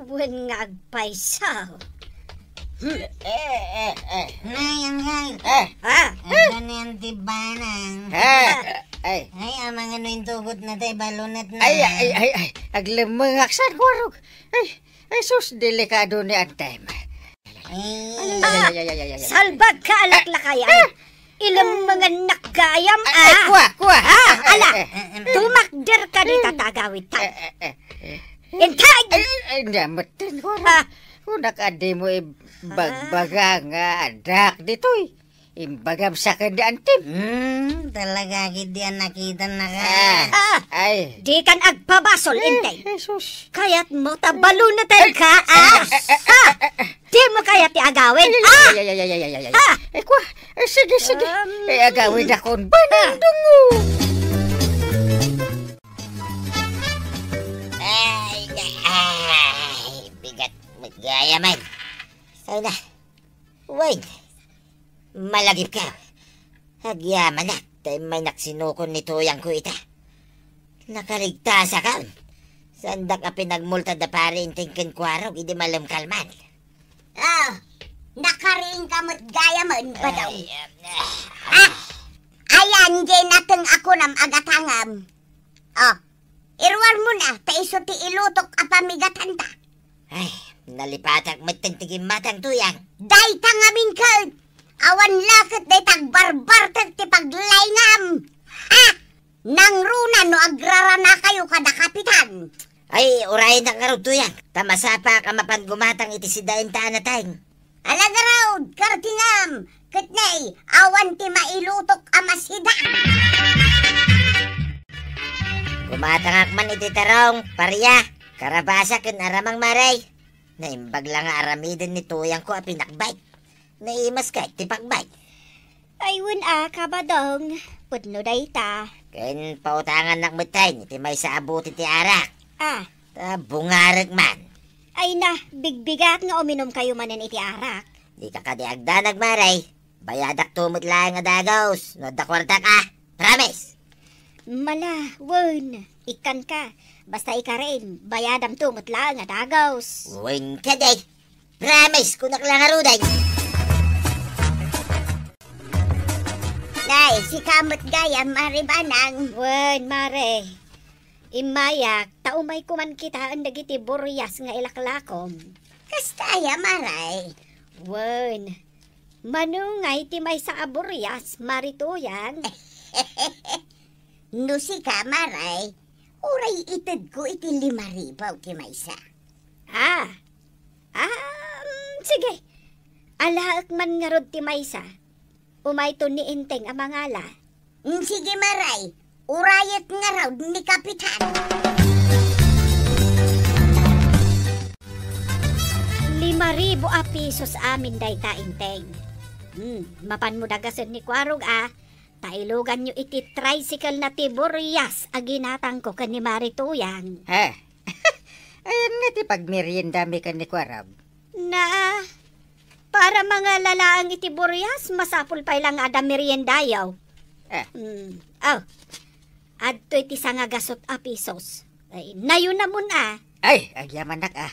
Wen nga agpayso. Hmm. Eh, eh, eh. Nay, Angay. Eh. Ah. Adda ni Auntie Banang. Eh. Ay. Ay, amangan no intugot na tay balunetna. Ay, ay, ay, ay. Aglemmengak sa Kuarog. Ay, ay, sus, delikado ni Antem. Eh. Ah, ay, ay, ay, ay, ay, ay, ay. Salbag ka, alaklakayan. Ah! Ilemmengannak gayam, ay, ay, ah. Kua, kua. Ah, ala. Eh, eh, eh. Tumakder ka dita ta agawidta. Eh, eh, eh. Integ! Ay, ay, ay, nametten, kua. Ah. Kunak a dimo ibagbaga nga addak ditoy. Imbagam sa ken ni Antem. Hmm, talaga, ket di a nakitannaka. Ah, ah, ay. Dikan agpabasol, eh, Inteng. Jesus. Kayatmo ta baluneten ka, ah? Ah, ah, ah, ah. Dimo kayat ti agawid, ah? Ay, ay, ay, ay, ay, ay, ay, ay. Ah. Eh, kua. Eh, sige, sige. Um. Eh, agawidakon. Banandungo. Ay, ay, bigat. Gaya man. Ay na. Wen, malagipkaw. Agyamanak, ta immaynak sinukon ni tuyangko ita. Nakaligtasakon. Saandak a pinagmulta da Pare Inteng ken Kuarog idi malemkalman. Ah, nakariingka met gayamen, Badong. Ay, ah, ah. Ah, ayan, diay nateng a kunam a gatangem. Oh, iruarmon a, ta isu ti ilutok a pamigatanta. Ay, nalipatak metten ti gimmatang, tuyang. Dayta ngamin ket, awan la ket dayta agbarbartek ti paglaingam. Ha? Nangruna no agraranakayo kada kapitan. Ay, urayennak ngarud, Tuyang. Ta masapaak a mapan gumatang iti sidaenta a nateng. Ala ngarud, Kardingam, ket nay, awan ti mailutok a masida. Gumatangak man iti terong, paria, karabasa ken aramang, Mare. Naimbag la nga aramiden ni Tuyangko a pinakbay. Naimas kay ti pakbay. Ay, wen a, Kabadong. Pudno dayta. Ken pautangannak met tay iti maysa a bote ti arak. Ah. Ta bungarek man. Ay na, bigbigat nga uminumkayo manen iti arak. Dika kadi agdanag, Mare. Bayadak to met laeng a dagus no adda kuartak, a. Promise. Mala, wen, ikkanka. Basta ikarin, bayadamto met laeng a dagus. Wen kadi. Promise, kunak la ngaruden. Nay, sika met gayam, Mare Banang. Wen, Mare. Immayak, ta umayko man kitaen dagiti burias nga ilaklakom. Kasta aya, Mare? Wen, mano ngay ti maysa a burias, Mare Tuyang? No sika, Mare, uray itedko iti lima ribu ti maysa. Ah, ah, mm, sige. Alaek man ngarud ti maysa. Umayto ni Enteng a mangala. Mm, sige, Mare. Urayet ngarud ni Kapitan. Lima ribu a pisos amin dayta, Enteng. Hmm, mapanmo dagasen ni Kuarog, a. Ta iluganyo iti tricycle na ti burias a ginatangko ken ni Mare Tuyang. He. Ayan nga ti pagmeriendami ken ni Kuarog. Na, para mangala laeng iti burias, masapul pay la nga adda meriendayo. Eh. Hmm. Oh. Adtoy ti sangagasut a pisos. Ay, nayunamon a. Ay, agyamanak a.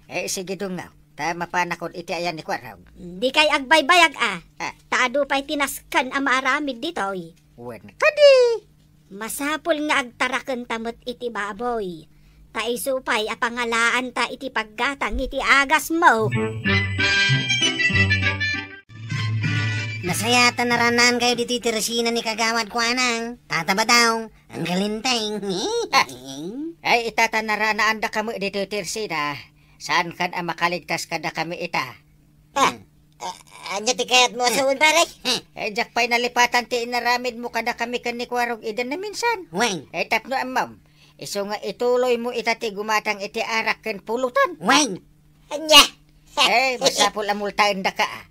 Eh, sige, dungngaw. Ta mapanakon iti ayan ni Kuarog. Dikay agbaybayag a. Ah. Ta adu pay ti nasken a maaramid ditoy. Wen kadi. Masapul nga agtarakenta met iti baboy. Ta isu pay a pangalaanta iti paggatang iti agasmo. Nasayaat a naranaankayo ditoy tersina ni Kagawad Kuanang, Tata Badong, Anggal Enteng. Ah. Ay, ita ta naranaandaka met ditoy tersina. Saankan a makaligtas kadakami ita. Ah, ah, ania ti kayatmo a sawen, pare? Eh, diak pay nalipatan ti inaramidmo kadakami ken ni Kuarog idi naminsan. Wen. Eh, tapno ammom, isu nga ituloymo ita ti gumatang iti arak ken pulutan. Wen. Ania? Eh, masapul a multaendaka, a.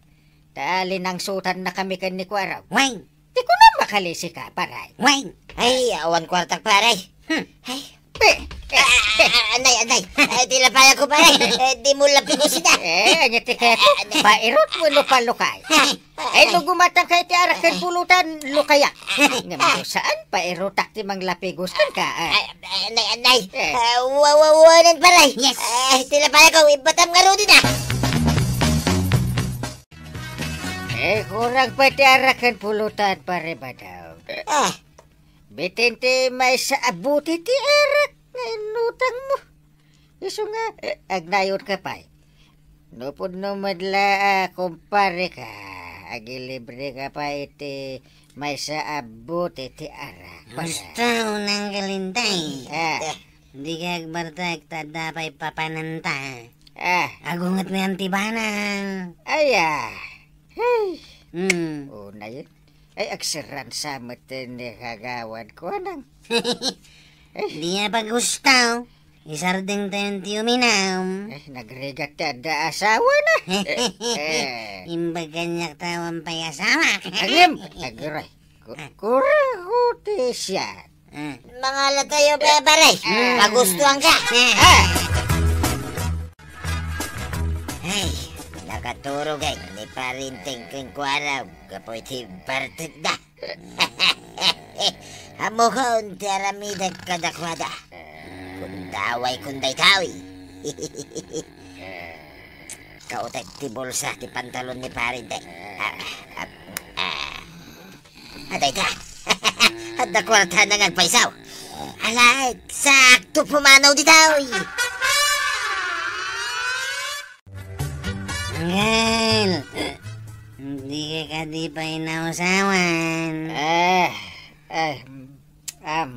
Ta linangsotannakami ken ni Kuarog. Wen. Ti kunam, makalisika, paray. Wen. Ay, awan kuartak, paray. Hmm. Ay. Pe, pe, ah, pe. Ah, anay, anay. Ay, ti lapayagko, paray. Eh, dimo lapigusida. Eh, ania ti kayatmo? Ah, anay. Pairutmo no palukay. Ay, ay, ay, no gumatangka iti arak ken pulutan, lukayak. Ngem no saan, pairutak ti manglapigus kenka, ah. Ay, ay, anay, anay. Eh. Ah, wa-, wa-, wanen, paray. Yes. Ay, ti lapayagko, ibatam ngaruden, a. Eh, kurang pay ti arak ken pulutan, Pare Badong. Ah. Bitin ti maysa a bote ti arak nga inutangmo. Isu nga, eh, agnayonka pay. No pudno met la a kumpareka, agilibreka pay iti maysa a bote ti arak. Gusto nang galintay. Ah. Dika agbartek ta adda pay papananta. Ah. Agunget ni Auntie Banang. Aya. Hey. Hmm. Unay. Ay, agseransa met ni Kagawad Kuanang. Ay. Di a pagusto. Isardeng tayon ti uminam. Ay, nagrigat ti adda asawana. Eh, eh. Imbag kaniak ta awan pay asawa. Agim, agray. Ku-, ah. Kurago ti siya. Ah. Mangala tayo, pe, pare. Ah. Magustuhan ka. Ah. Ah. Ay, nakaturog ay ni Parinteng ken Kuarog gapu iti bartekda. Ammokon ti aramidek kadakuada. Kundaway kun daytoy. Kautek ti bulsa ti pantalon ni Parinteng. Ah, ah, ah. Adayta. Adda kuartana nga agpayso. Alay, sakto pumanaw ditoy. Angel, dika kadi pay nausawan? Eh, eh, am,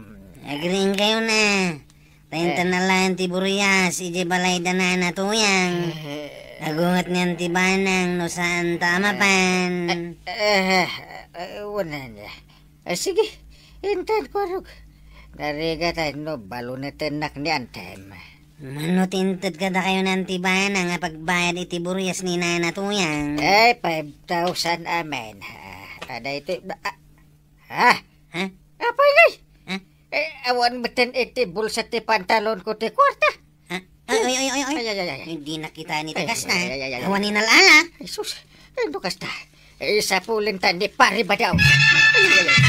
Agriingkayo na. Paintan Eh. na laeng ti burias idiay balay da Nana Tuyang. Eh. Agunget niyan ti banang no saan ta a mapan. Eh, eh, eh, eh, unan, eh. Eh, sige, inted, Kuarog. Narigat ay no balunetennak ni Antem. Mano ti inted kadakayo nan ti banang a pagbayad iti burias ni Nana Tuyang? Eh, five thousand amin. Ah, ada ito, ah, Ha? Ha? Apay ngay? Ha? Eh, awan metten iti bulsa ti pantalon ko ti kuarta. Ha? Ay, ay, ay, ay, ay. Ay, ay, ay, ay. Hindi nakita ni Ay, tagas na. ay, ay, ay, ay, ay. Awan ni nalala. Ay, sus. Ay, no kasta. Eh, sapulen ta ni Pare Badaw. Ay, ay, ay, ay.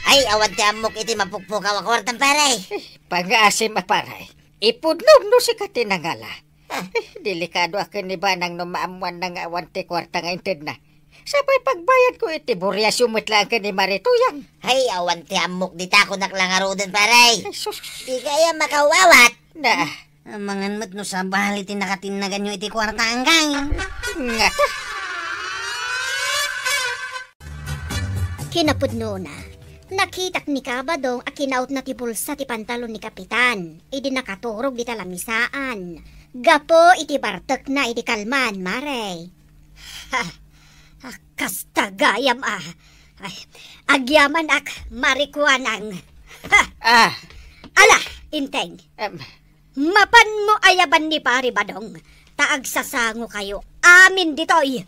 Ay, awan ti ammok iti mapukpukaw a kuartam, pare. Eh, pangaasim a pare. Ipudno no sika ti nangala. Ah. Eh, delikado a ken ni Banang no maammuanna nga awan ti kuarta nga intedna. Sapay pagbayadko iti buriasyo met laeng ken ni Marituyang. Hay, awan ti ammok dita, kunak la ngaruden, pare. Ay, sus. Di kaya makawawat. Na. Amangan met no sabali ti nakatinnaganyo iti kuarta, anggang. Ngata. Kinapudnona, nakitak ni Kabadong a kinautna ti bulsa ti pantalon ni Kapitan idi nakaturog dita lamisaan gapu iti bartekna idi kalman, mare. Ha! Kasta gayam a. Ay, agyamanak, Mare Kuanang. Ha! Ah. Ala, Inteng. Em. Mapanmo ayaban ni Pare Badong, ta agsasangokayo amin ditoy.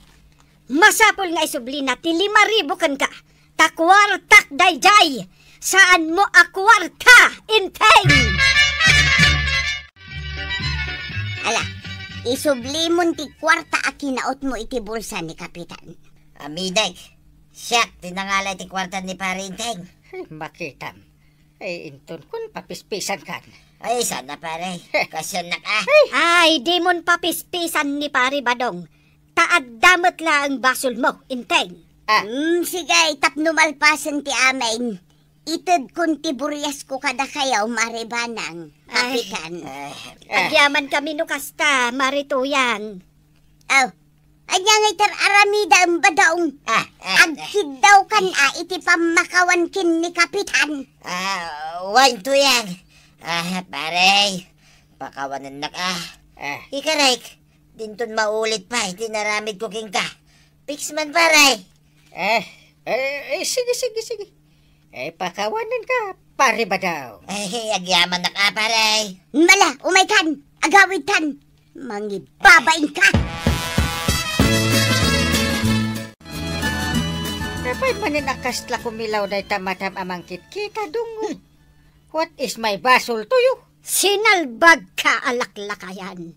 Masapul nga isublina ti lima ribu kenka, ta kuartak daydiay, saanmo a kuarta, Inteng! Ala, isublimon ti kuarta a kinautmo iti bulsa ni Kapitan. Amidek, siak ti nangala iti kuarta ni Pare Inteng. Ay, makitam. Ay, inton kun papispisan kan. Ay, sana, pare. Kasyan na ka. Ay, dimon papispisan ni Pare Badong. Ta adda met laeng basolmo, Inteng. Ah. Mm, sige, tapno malpasen ti amin. Itedkon ti buriasko kadakayo, Mare Banang, Ay. Kapitan. Ah. Agyaman kami no kasta, Mare Tuyang. Aw, ania ngay ti ar-aramidem, Badong? Ah, ah, Agkiddawkan a iti pammakawan ken ni Kapitan. Ah, wen, Tuyang. Ah, pare, pakawanennak, ah. Ah. Ikarek, dinton maulit pay ti naramidko kenka. Fix man, pare. Eh, eh, eh, sige, sige, sige. Eh, pakawanenka, Pare Badaw. Eh, agyamanak a, pare. Mala, umaykan, agawidkan. Mangibabainka. Apay manen a kasla kumilaw dayta matam a mangkitkita, Dong? Hmm. What is my basol to you? Sinalbagka a laklakayan.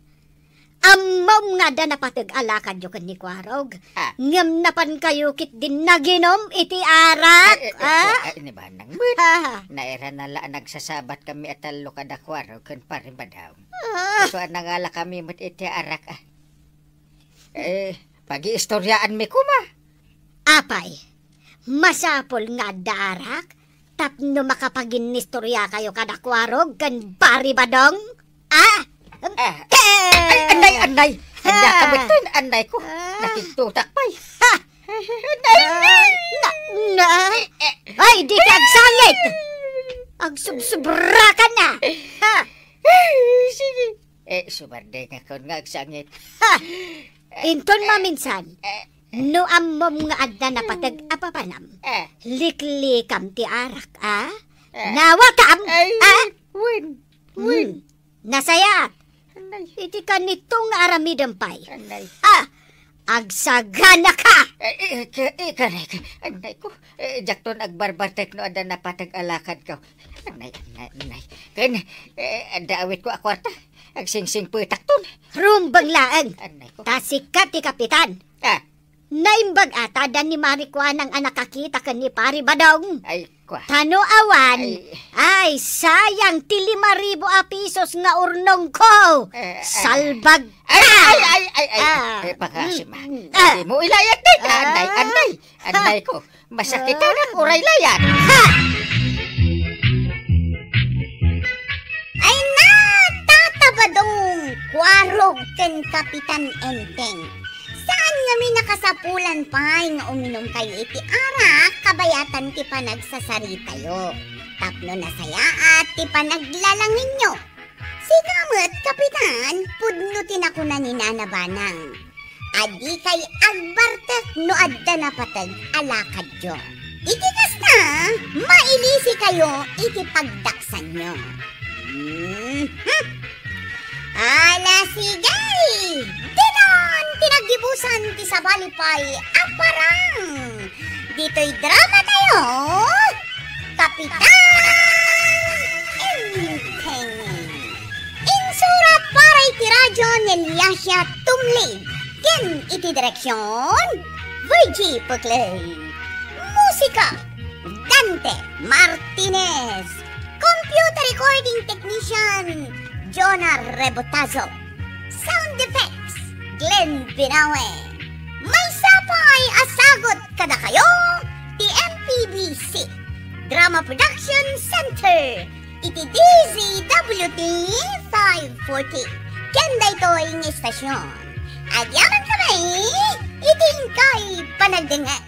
Ammom nga adda napateg a lakadyo ken ni Kuarog, Ah. ngem napankayo ketdin naginom iti arak, Ay, ay, ay, ah? ay, ay, ni Banang met. Ha, ha. Nairana la a nagsasabat kami a tallo kada Kuarog ken Pare Badaw. Ah. Isu a nangala kami met iti arak, ah. Eh, pagiistoryaanmi koma. Apay, masapul nga adda arak tapno makapaginnistoriakayo kada Kuarog ken Pare Badong? Ah? Ah. Ay, anay, anay! Ania ka Ah. met, anay ko? Ah. Nakigtutak pay. Ha! Anay, Ah, anay! na, na. Eh, eh. Ay, di ka agsangit! Agsubsubrakan na! Ha! Ay, sige. Eh, sumardengakan nga agsangit. Ha! Inton maminsan, Eh. no ammom nga adda napateg a papanam, Eh. liklikam ti arak, ah? Eh. Nawatam, Ay, ah? wen, wen. Hmm. Nasayaat. Anay. Iti kanito nga aramidem pay. Anay. Ah! Agsaganaka! Eh, eh, ka-, eh, karay ka. Anay ko. Eh, diakton agbarbartek no adda napateg a lakadko. Anay, anay, anay. Ken, eh, adda awitko a kuarta. Agsingsingpetakton. Rumbeng laeng. Anay ko. Ta sika ti kapitan. Ah. Naimbag a ta adda ni Mare Kuanang a nakakita ken ni Pare Badong. Ay, kua. Ta no awan, Ay. ay, sayang ti lima ribu a pisos nga urnongko. Eh, eh. Salbag Ay, ka! ay, ay, ay, ay. Ah. Eh, pakaasim, ah. Mm, mm. Ah. Dimo ilayat, day. Ah. Anay, anay. Anay ko. Masakitanak, Ah. uray layat. Ha! Ay na, Tata Badong, Kuarog ken Kapitan Enteng. Saan ngamin a kasapulan pay nga uminumkayo iti arak kabayatan ti panagsasaritayo, tapno nasayaat ti panaglalangenyo. Sika met, Kapitan, pudno ti nakuna ni Nana Banang. Adikay agbartek no adda napateg a lakadyo. Iti kasta, mailisikayo iti pagdaksanyo. Mhm. Ala, sige! Dinan ti naggibusan ti sabali pay a parang. Ditoy drama tayo, Kapitan Enteng. Insurat para iti radyo ni Eliasia Tumlid ken iti direksyon, Virgie Puclay. Musika, Dante Martinez. Computer recording technician, Jonah Rebotazo. Sound effects, Glenn Binawe. Maysa pay a sagut kadakayo ti M P B C Drama Production Center iti D Z W T five forty. Ken daytoy nga istasyon, agyamankami iti inkay panagdengngeg.